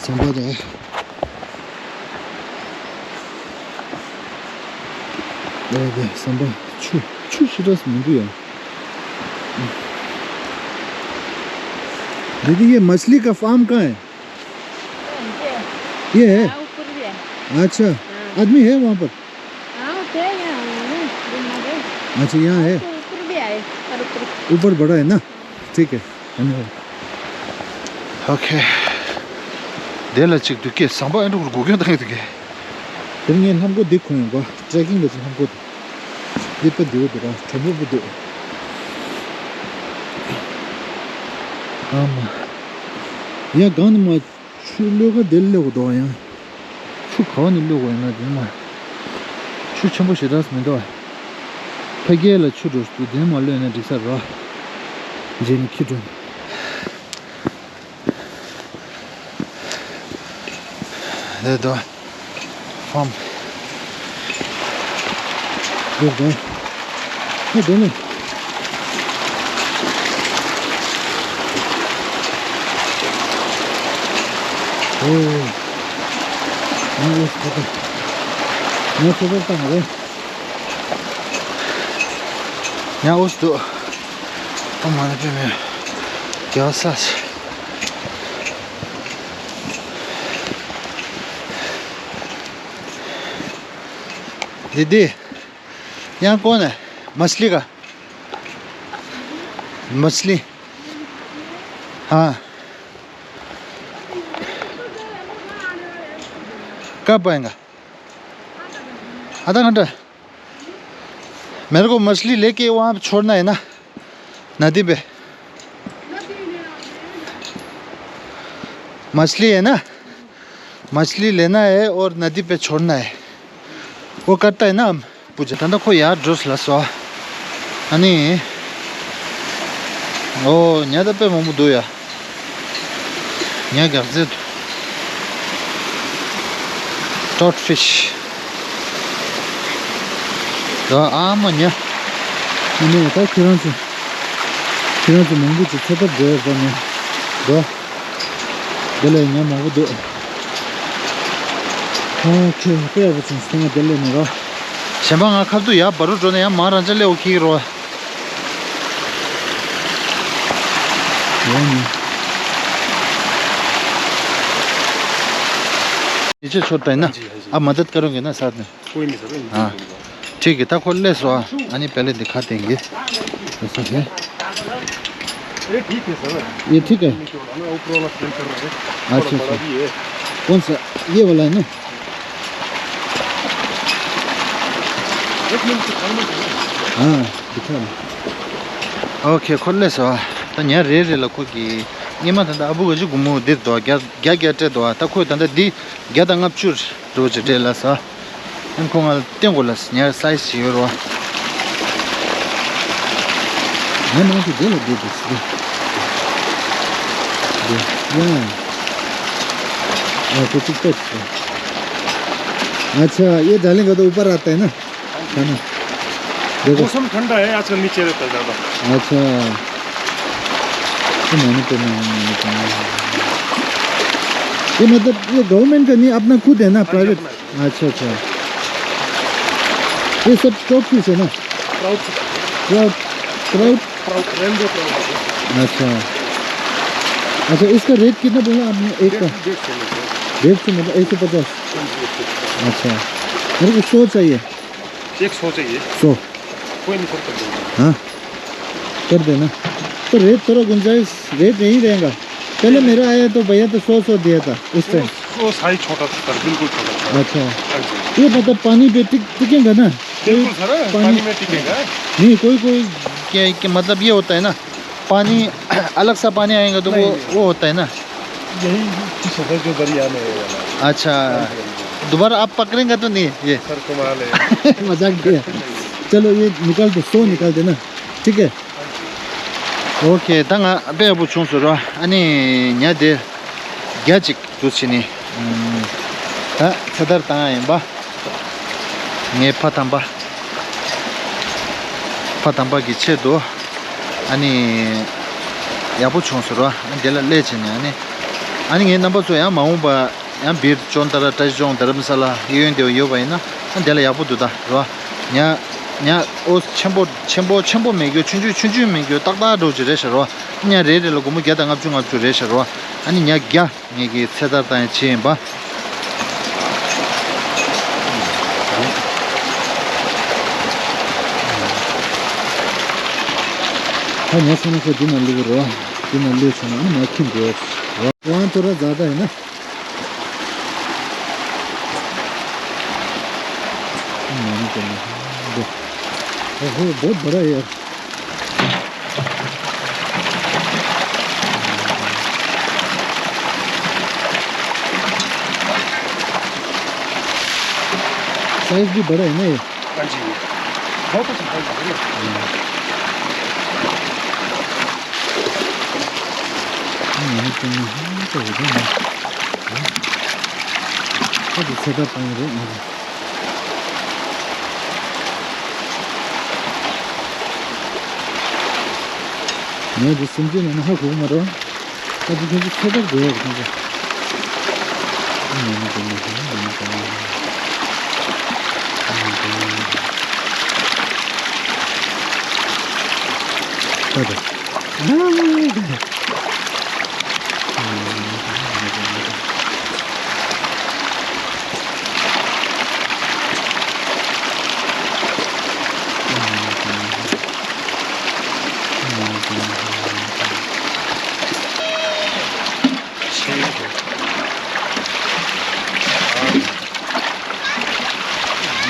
ཟམ་པ་དང་། དེ་དེ་ཟམ་པ་ཆུ་ཆུ་ཞེ་དྲག་མི་འདུག་ཡ། दीदी, ये मछली का फार्म कहाँ है? ये है? हाँ, ऊपर भी है। अच्छा, हाँ। आदमी है वहाँ पर? हाँ, थे यहाँ, हाँ, घूमने गए। अच्छा, यहाँ है? तो ऊपर भी आए, और ऊपर। ऊपर बड़ा है ना? ठीक है, धन्यवाद। ओके। དེ་ལ་གཅིག་འདུག་གས། ཟམ་པ་ཨེ་འགྲོ་གུར་གུ་གྱོན་བཏང་གི་འདུག་གས། དེ་ངས་ལྷམ་གོག་འདི་གོན་ཡོང་གོ། ཊྲེ་ཀིང་ལ་ཅིག་ལྷམ་གོག་འདི། འདི་དཔེ་འདི་འདུག་ར། དྲོན་པོ་པོ་འདུག་ཨ་མ། ཡ་གང་ནས་མ། ཆུ་གློད་ག་དེ་སླེབས་འདུག་ཡང་། ཆུ་ག་བ་ནས་གློད་དགོས་ཡིན་ན་དེ་མ། ཆུ་ཆེན་པོ་ཞེ་དྲག་མི་འདུག་ཕ་གིའི་ལ་ཆུ་འགྲོ་དུས་དེ་མ་གློད་ན་འགྲིག་ས་རེད། རྗེས་ནས་ཁྱི་སྒྲོན། དེ་དོ། ཧམ། དེ་དོ། དེ་དོ་ནི། ཨོ། ང་ཨོ་སི་ཁོ་ཐག་ང་ཨོ་སི་ཁོ་ཐག་ང་ཨོ་སི་འདུག་ཨ་མ་ནི་པེ་མེ། རྒྱལ་ས། दीदी, यहाँ कौन है? मछली का। मछली। हाँ। कब आएगा? आधा घंटा। मेरे को मछली लेके वहाँ पे छोड़ना है ना, नदी पे। मछली है ना, मछली लेना है और नदी पे छोड़ना है। वो करता है ना हम पूजा। ད་ལྟ་ཁོ་ཡར་འགྲོ་ལ་སོ། ཨ་ནི། ཨོ་ཉ་ད་དཔེ་མང་པོ་འདུག་ཡ། ཉ་ག་ཚོད་འདུག་ཊྲོཊ་ཕིཤ། ད་ཨ་མ་ཉ། ཨ་ནི་ད་ཁྱེད་རང་ཚོ། ཁྱེད་རང་ཚོ་མང་པོ་ཅིག་འཚོ་ཐབས་བྲལ་ཟ་ནས། ད། དེ་ལས་ཉ་མང་པོ་འདུག་ཨོ་ཁེ། དཔེ་ཡག་པོ་བྱུང་སོང་། དེ་ལས་ནི་ར། གཞན་པ་ང་ཁ་ཐུག་ཡར་བ་རུ་འགྲོ་ན་ཡང་མ་རང་ཅག་སླེབས་འོ་ཁེ་རོ། ཡོང་ནི། नीचे छोड़ता है ना। जी, जी। आप मदद करोगे ना साथ में। कोई नहीं सर, हाँ। ठीक है, ད་ཁོ་སླེབས་སོང་། ཨ་ནི་पहले दिखा देंगे। ऐसा है। ये ठीक है सर। ये ठीक है। ऊपर वाला स्प्रिंकलर है। अच्छा, थोड़ा बड़ा भी है। कौन सा? ये वाला है ना? एक मिनट, एक मिनट। हाँ, दिखा। ཨོ་ཁེ། ཁོ་སླེབས་སོང་། ད་ཉ་རེ་རེ་ལ་ཁོ་གིས་སྔོན་མ་ད་ལྟ་ཨ་བུ་ག་ཅིག་སྒོར་མོ་འདིར་འདུག་བརྒྱ་བརྒྱ་བརྒྱ་སྤྲད་འདུག་ད་ཁོས་ད་ལྟ་འདི་བརྒྱ་དང་ལྔ་བཅུ་རེ་བ་ཅིག་སྤྲད་ལ་ས། ཨ་ཁོ་ང་ལ་བསྟན་དགོས་ལ་ཉ་སའི་ཛི་ཡོད་རོ། ང་ནང་དུ་བསྡད་ལ་བསྡད་འདུག་ཟེར། ཡ། ཨ་ཁོ་ཅིག་བལྟས་སོང་། अच्छा, ये डालेंगे तो ऊपर आता है ना। है ना? देखो। मौसम ठंडा है, आजकल नीचे रहता है ज़्यादा। अच्छा। ये मैंने तो नहीं, मैंने तो नहीं। ये मतलब, ये गवर्नमेंट का नहीं, अपना खुद है ना, प्राइवेट? अपना, अपना। अच्छा, अच्छा। ये सब ट्रॉट फिश है ना? Trout. Trout, trout. Trout, rainbow trout है। अच्छा। अच्छा, इसका रेट कितना बोला आपने? एक का? डेढ़ सौ, डेढ़ सौ में से। डेढ़ सौ मतलब एक सौ पचास? हाँ जी, एक सौ पचास। अच्छा। मेरे को सौ चाहिए। एक सौ चाहिए। सौ। कोई नहीं सर, कर देंगे। हाँ, कर देना। तो रेट थोड़ा गुंजाइश, रेट यही रहेगा। पहले मेरा आया तो भैया तो सौ सौ दिया था उस टाइम। वो, वो साइज छोटा था सर, बिल्कुल छोटा था। अच्छा। हाँ जी। ये मतलब पानी पे टिक, टिकेगा ना? बिल्कुल सर, पानी पानी में टिकेगा। नहीं, कोई कोई क्या है कि मतलब ये होता है ना, पानी अलग सा पानी आएगा तो नहीं, वो नहीं। वो होता है ना। यही फिश है सर, जो दरिया में है वाला। अच्छा। हाँ जी, हाँ जी। दोबारा आप पकड़ेंगे तो नहीं ये? सर, कमाल है। मजाक किया। चलो, ये निकाल दो, सौ निकाल देना। ठीक है। ཨོ་ཁེ། ད་ང་དཔེ་ཡག་པོ་བྱུང་སོང་ར། ཨ་ནི་ཉ་དེ་བརྒྱ་ཅིག་འདུག་བྱས་ནས། ཨམ། ད་ཚེ་ཐར་བཏང་ཡ་ཡིན་པ། ངའི་ཕ་དམ་པ། ཕ་དམ་པ་གི་ཆེད་དུ། ཨ་ནི། ཡག་པོ་བྱུང་ཟེར་བ། ཨ་འདི་ལ་སླེབས་བྱས་ནས་ཨ་ནི། ཨ་ནི་ངའི་རྣམ་པ་ཚོ་ཡང་མ་འོངས་པ། ཡང་བིར་ཅོན་ཏ་ར་བཀྲ་ཤིས་ལྗོངས་དྷ་རམ་ས་ལ་གཡས་གཡོན་དེ་ཡོད་པ་ཡིན་ན། ཨ་འདི་ལ་ཡག་པོ་འདུག་ད་རེད་བ། ཉ། ཉ་ཨོ་ཆེན་པོ་ཆེན་པོ་ཆེན་པོ་མེད་རྒྱུ། ཆུང་ཆུང་ཆུང་ཆུང་མེད་རྒྱུ། ཏག་ཏག་འགྲོ་གི་རེད་ཤག་རེད་བ། ཉ་རེ་རེ་ལ་སྒོར་མོ་བརྒྱ་དང་ལྔ་བཅུ་ལྔ་བཅུ་རེད་ཤག་རེད་བ། ཨ་ནི་ཉ་བརྒྱ། ངེད་ཀྱི་ཚེ་ཐར་བཏང་ཡ་ཆེད་ཡིན་པ། ད་ངས་བསམ་ན་ཁོ་འདི་ནང་བླུགས་རོགས། འདི་ནང་བླུགས་བྱུང་ན་ཨ་ནི་ང་ཁྱིམ་འགྲོ། རང་ཐོ་ར་རྫ་ད་ཡིན་ན། ཨོ་ཧོ། बहुत बड़ा है यार। साइज भी बड़ा है ना ये। हाँ जी। बहुत अच्छा साइज है। ཁོ་གི་ཚེ་ཐར་བཏང་གི་རེད། ངས་འདི་སེམས་ཅན་ནང་ན་ཧ་གོ་གི་མ་རེད། ད་འདི་ཁྱོད་ཚོ་ཚེ་ཐར་དགོས་ཡ་རེད་ཁྱོད་ཚོ། ད་ད།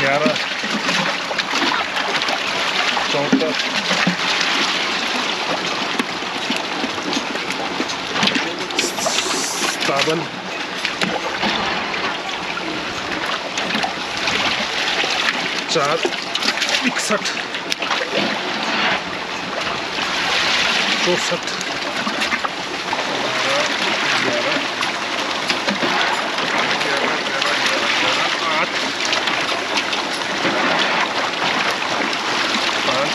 ग्यारह, चौदह, सत्तावन, चार, इकसठ, चौसठ, ग्यारह, ग्यारह, ग्यारह, ग्यारह, ग्यारह, आठ, पाँच,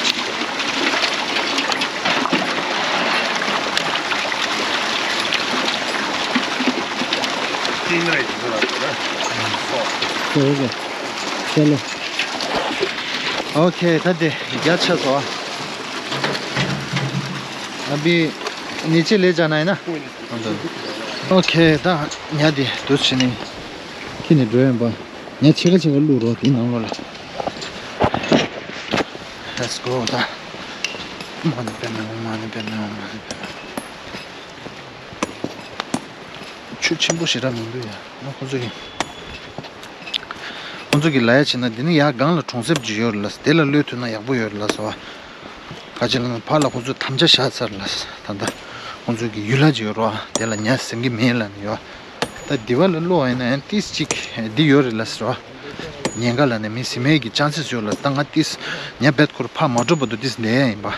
तीन रह गए। चलो। ཨོ་ཁེ། ད་དེ་རྒྱ་ཆེ་སོང་། अभी नीचे ले जाना है ना? ཨོ་ཁེ། ད་ཉ་དེ་འདུག་བྱས་ནས་ཁྱེར་ནས་འགྲོ་ཡིན་པ། ཉ་ཕྱེད་ཀ་ཕྱེད་ཀ་བླུགས་རོགས། དེའི་ནང་ལོགས་ལ། Let's go. ད་མ་ཎི་པདྨེ་ཧཱུྃ། མ་ཎི་པདྨེ་ཧཱུྃ། མ་ཎི་པདྨེ། ཆུ་ཆེན་པོ་ཞེ་དྲག་མི་འདུག་ཡ། ང་ཁོང་ཚོ་གི། ཁོང་ཚོ་གི་ལ་ཡ་བྱས་ན་འདི་ནི་ཡར་སྒང་ལ་གྲོང་གསེབ་ཅིག་ཡོད་རེད་ལ། དེ་ལ་གློད་ཐུབ་ན་ཡག་པོ་ཡོད་རེད་ལ་ཟེར་བ། ག་ཅི་ལབ་ན་ཕར་ལ་ཁོང་ཚོས་དམ་བཅའ་བཞག་ཚར་ལ། ད་ལྟ་ཁོང་ཚོ་གི་ཡུལ་ལྷ་ཅིག་ཡོད་རེད་བ། དེ་ལ་ཉ་ཟིན་གི་མེད་ལབ་ནས་ཡོད། ད་འདི་བ་ལ་གློད་པ་ཡིན་ན་ཡང་ཏིས་ཅིག་འདི་ཡོད་རེད་ལ་ཟེར་བ། ཉེན་ཁ་ལབ་ནས་མི་ཟིན་མེད་ཀྱི་ཆན་སེས་ཡོད་ལ། ད་ང་ཏིས་ཉ་བེད་ཁོར་ཕར་མ་འགྲོ་བར་དུ་ཏིས་བསྡད་ཡ་ཡིན་པ།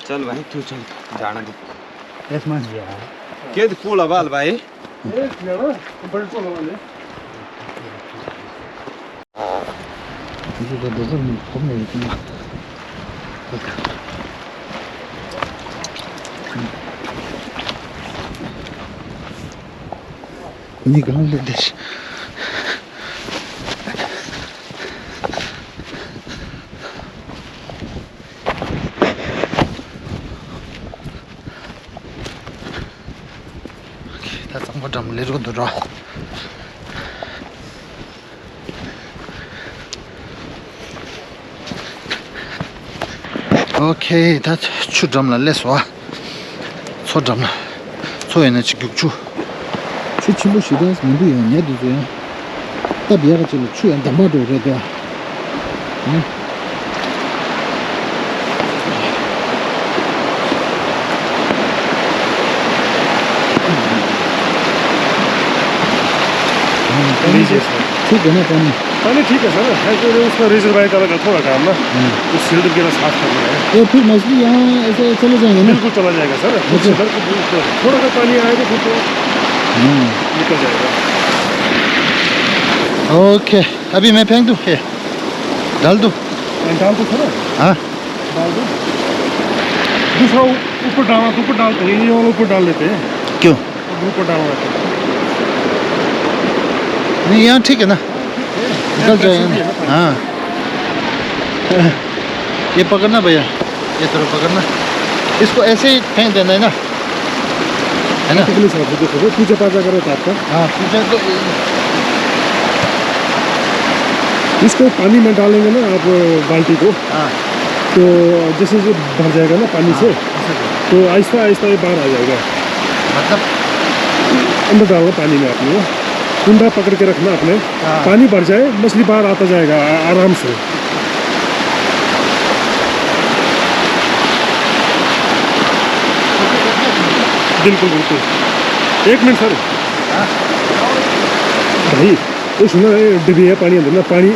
चल भाई, तू चल, जाने दे। के तो पुल बाल भाई। ད་གཙང་པོ་འགྲམ་ལ་སླེབས་འགྲོ་འདུག་ར། ཨོ་ཁེ། ད་ཆུ་འགྲམ་ལ་སླེབས་སོང་ཨ། མཚོ་འགྲམ་ལ། མཚོ་ཡིན་ན་ཅིག་རྒྱུག་ཆུ། ཆུ་ཆེན་པོ་ཞེ་དྲག་མི་འདུག་ཡང་ཉ་འདི་ཚོ་ཡང་། སྟབས་ཡག་ག་ཅིག་ལ་ཆུ་ཡང་འདམ་པ་འགྲོ་རེད་དེ། ཆུ་དགོས་ན་པ་ནི། पानी ठीक है सर, है तो उसका रिजर्वायर का लगा थोड़ा काम ना, हम्म। उस सिल्डर के साफ करना है। तो फिर मछली यहाँ ऐसे चले जाएंगे ना? बिल्कुल चला जाएगा सर। अच्छा। उस सिल्डर को बिल्कुल, थोड़ा सा पानी आएगा फिर तो हम्म। निकल जाएगा। ओके, अभी मैं फेंक दूँ? ये डाल दूँ? हाँ, डाल दो सर। हाँ। डाल दो। दूसरा ऊ-, ऊपर डालना तो ऊपर डालते हैं, ये वाला ऊपर डाल लेते हैं। क्यों? अब ऊपर डालना है। नहीं, यहाँ ठीक है ना, निकल जाएगा ना। हाँ। ये पकड़ना भैया, ये थोड़ा पकड़ना, इसको ऐसे ही फेंक देना है ना, है ना? कितने साल से देखो, वो पूजा पाजा करो तो आपका। हाँ, पूजा तो। इसको पानी में डालेंगे ना आप, बाल्टी को। हाँ। तो जैसे जब भर जाएगा ना पानी से, हाँ, ऐसा करो। तो आहिस्ता आहिस्ता ये बाहर आ जाएगा। मतलब? अंदर डालना पानी में आपने, कुंडा पकड़ के रखना आपने। हाँ। पानी भर जाए, मछली बाहर आता जाएगा आ-, आराम से। बिल्कुल, बिल्कुल। एक मिनट सर। हाँ। भाई, ये सुनो, ये डिब्बे है पानी अंदर ना, पानी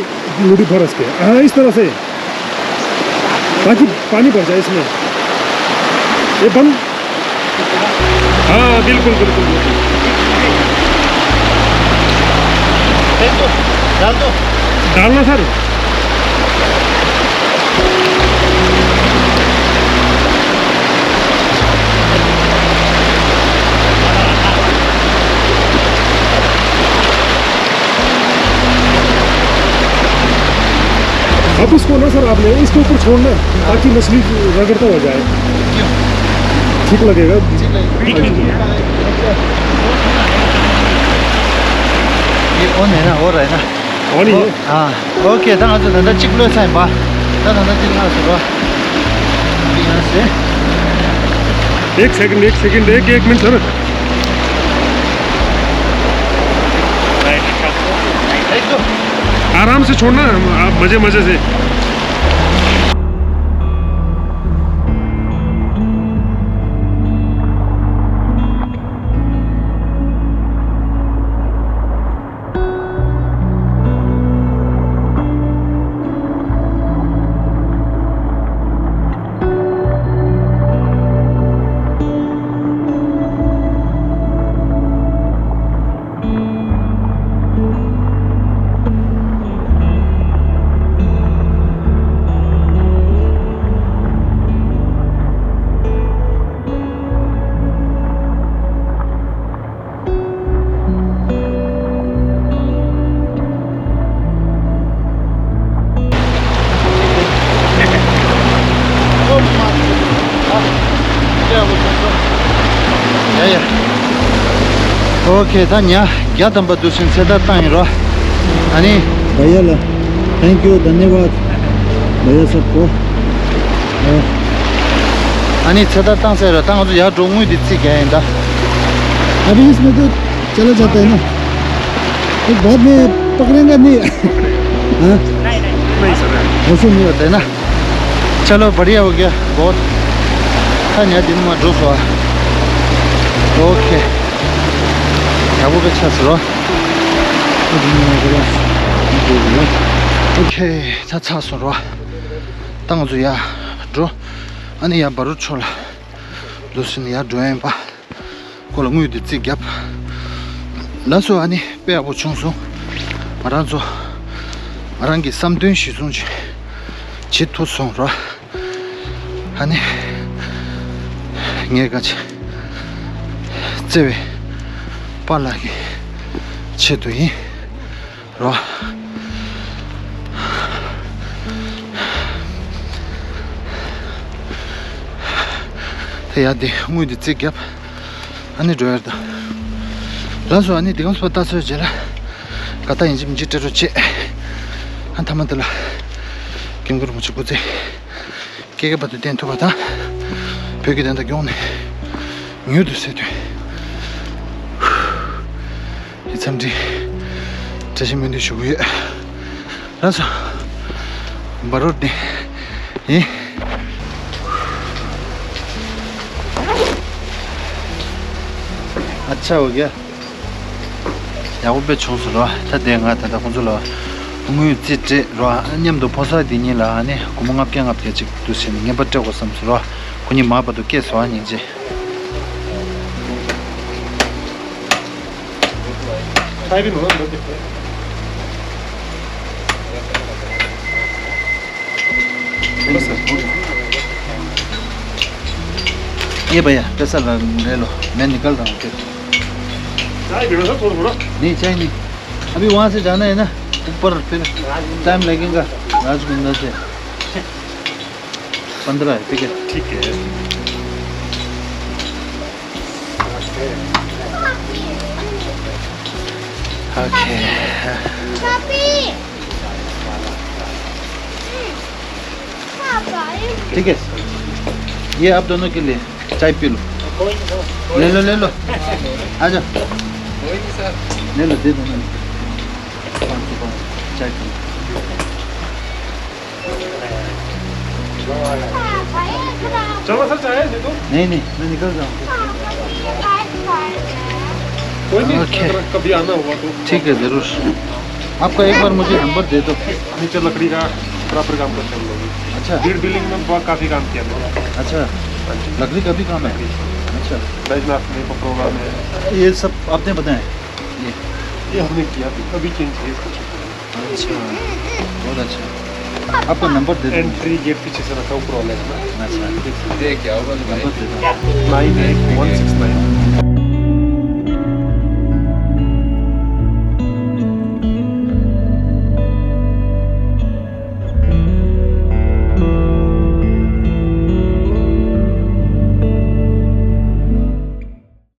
मुड़ी भर इसके। हाँ, इस तरह से। ताकि पानी भर जाए इसमें। ये बंद। हाँ, बिल्कुल, बिल्कुल, बिल्कुल। फेंक दो, डाल दो। डालना सर। अब उसको ना सर, आपने इसके ऊपर छोड़ना, ताकि मछली रगड़ता हो जाए। ठीक लगेगा। ठीक लगेगा। ये कौन है ना, हो रहा है ना? कौन है ये? हाँ, ओके, ད་ང་ཚོ་ད་ལྟ་གཅིག་ལོས་ཚན་པ། ད་ད་ལྟ་གཅིག་ལ་ཟེར་བ། ཡང་ཟེར། एक सेकंड, एक सेकंड, एक, एक मिनट सर। आराम से छोड़ना, आप मजे मजे से। ཡ་ཡ། ཨོ་ཁེ། ད་ཉ་བརྒྱ་ཐམ་པ་འདུག་ཕྱིན་ཚེ་ད་བཏང་ཡིན་རོ། ཨ་ནི། भैया ला thank you, धन्यवाद भैया सबको। ཨ་ནི་ཚེ་ད་བཏང་ཚར་རོ། ད་ང་ཚོ་ཡར་འགྲོ། དངུལ་འདི་རྩིས་རྒྱག་ཡིན་ད། अभी इसमें तो चला जाता है ना, तो बाद में पकड़ेगा नहीं। हाँ? नहीं सर। ऐसे नहीं होता है ना। चलो, बढ़िया हो गया बहुत। ད་ཉ་འདི་ནས་མར་འགྲོ་སོང་ཨ། ཨོ་ཁེ། ཡག་པོ་དཔེ་ཆགས་སོང་རོ། ཨོ་ཁེ། ད་ཚར་སོང་རོ། ད་ང་ཚོ་ཡར་འགྲོ། ཨ་ནི་ཡར་བ་རུ་ཆོ་ལ་ལུ་སི་ནི་ཡར་འགྲོ་ཡིན་པ། ཁོ་ལ་དངུལ་དེ་རྩིས་བརྒྱབ། ལགས་སོ། ཨ་ནི་དཔེ་ཡག་པོ་བྱུང་སོང་། ང་རང་ཚོ་ང་རང་གི་བསམ་དོན་གཞིར་བཟུང་བྱེད་བྱེད་ཐུབ་སོང་ར། ཨ་ནི་ངས་ག་ཅི་བརྩེ་བའི་པཱ་ལགས་ཀྱི་ཆེད་དུ་ཡིན། རོ། དེ་ཡ་དེ་དངུལ་དེ་རྩིས་བརྒྱབ། ཨ་ནི་འགྲོ་ཡར་དང་། ལགས་སོ། ཨ་ནི་དེ་གམ་སྤ་ལྟ་ཚོད་བྱེད་ལ། ག་ད་ཡིན་གཅིག་མིན་གཅིག་སྤྲད་རོགས་བྱེད། ཨ་མཐའ་མ་དེ་ལ། སྐྱབས་མགོན་རིན་པོ་ཆེ་སྐུ་ཚེ། སྐྱེ་རྒ་བར་དུ་བརྟན་ཐུབ་པ་དང་། བོད་ཀྱི་བདེན་མཐའ་སྐྱོང་ནས། མྱུར་དུ་སེལ་དོན། འཚམས་འདྲི་བཀྲ་ཤིས་སྨོན་འདུན་ཞུ་གི་ཡོད། ལགས་སོ། བ་རོ་དེ་ཡིན། ཨ་ཆ་འོ་གེ། ཡག་པོ་དཔེ་བྱུང་སོང་རོ། ད་དེ་ང་ད་ལྟ་ཁོང་ཚོ་ལ་ དངུལ་རྩིས་སྤྲད་རོགས། མཉམ་དུ་ཕོ་གསར་དེ་གཉིས་ལ་ཨ་ནི་སྒོར་མོ་ལྔ་བརྒྱ་ལྔ་བརྒྱ་ཅིག་འདུག་ཟེར་ནས་རྔན་པ་སྤྲད་དགོས་བསམ་སོང་རོགས། ཁོ་གཉིས་མ་བར་དུ་སྐྱེས་སོང་ཨ་སྙིང་རྗེ། ये भैया, पैसा ल-, ले लो, मैं निकल रहा हूँ फिर। चाय पीना था थोड़ा थोड़ा। नहीं, चाय नहीं। अभी वहाँ से जाना है ना, ऊपर फिर टाइम लगेगा, राजकुंडा से। पंद्रह है, ठीक है। ठीक है। ओके। ठीक है, ये आप दोनों के लिए, चाय पी लो। ले लो, ले लो, आ जाओ। ले लो, दे दो ना। पाँच सौ, पाँच सौ, चाय पी लो। चलो सर, चाय दे दो। नहीं, नहीं, मैं निकल रहा हूँ। कोई नहीं, ओके। अगर कभी आना हुआ तो। ठीक है, जरूर। आपका एक बार मुझे नंबर दे दो। फर्नीचर, लकड़ी का बराबर काम करते हैं हम लोग। अच्छा। बीड बिल्डिंग में बहुत, काफी काम किया हम लोगों ने। अच्छा। हाँ जी। लकड़ी का भी काम है? लकड़ी। अच्छा। बैजनाथ में, पपरोगा में। ये सब आपने बनाया है? ये? ये हमने किया, अभी चेंज किया इसको। अच्छा, बहुत अच्छा। आपका नंबर दे दो। एंट्री गेट पीछे से रखा, ऊपर वाले है ना। अच्छा। ये क्या होगा? नंबर दे दो। Nine eight one six nine.